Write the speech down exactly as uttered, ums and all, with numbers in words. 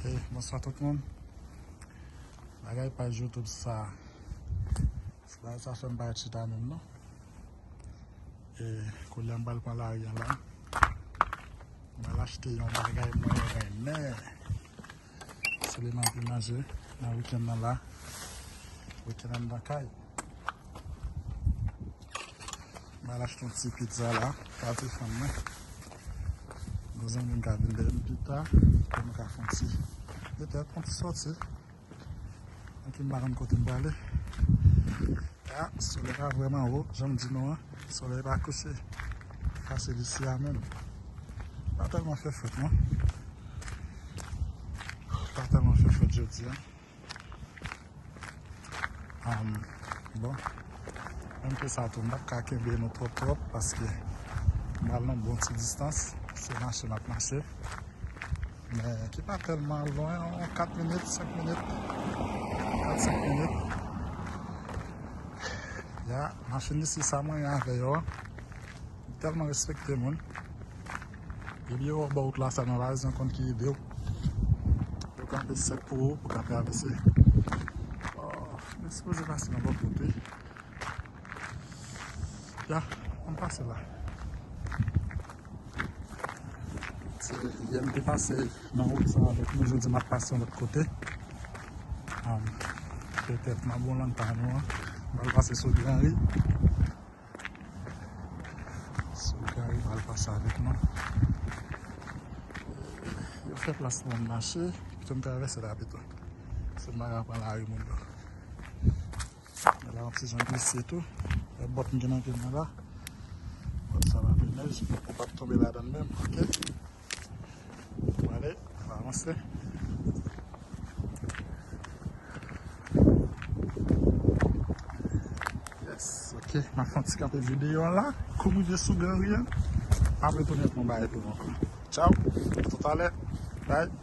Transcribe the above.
Ok, bonswa tout moun. Bagay paj YouTube sa. Se bagay sa fè m pa ret chita menm non. E koulye a m pral pran lari an la. M pral achte yon bagay mwen renmen. Seleman pou manje nan wikenn nan la. Wikenn anndan kay. M al achte yon ti pizza la, pa ti fanm mwen. Yon zanmi m ka vin dèyè m pita, pou nou ka fè yon ti, petèt yon ti sòti. Anki m pa konn kote m prale. A, solèy la vrèman wo, jan m di nou an, solèy pa kouche fasil isi a menm. Pa tèlman fè frèt non. Pa tèlman fè frèt jodi a. Bon, menm ke sa tou, m p ap ka kenbe nou twòp twòp paske m pral nan bon ti distans. Se mache m ap mache. Men ki pa tèlman lwen, yon kat minit, senk minit. Kat, senk minit. Ya, machin isi sa mwen avè yo. Tèlman respekte moun. Depi yo wè w bò wout la sèlman, pa bezwen konn ki ide w. Yo kanpe sèk pou ou, pou ka travèse. Oh, men sipoze pase nan bò kote. Ya, ann pase la. Se, yè m te pase nan wout sa avèk nou, jodi m ap pase yon lòt kote. Petèt m ap bon lang pa nou an. M al pase sou Granri. Sou Granri pral pase avèk nou. Yo fè plas pou moun mache, pito m travèse la pito. Se m pa ka pran lari moun yo. Men la yon ti jan glise tou. E bòt m gen nan pye m nan la. Bòt sa pa pye nèj, pou pa tonbe ladan l menm, ok? Bon, ale, ann avanse. Yes, ok, m ap fè yon ti kanpe videyo a la. Kou m rive sou Granri an, m ap retounen pou yon bagay pou nou ankò. Tchao, a tout à l'heure. Bye.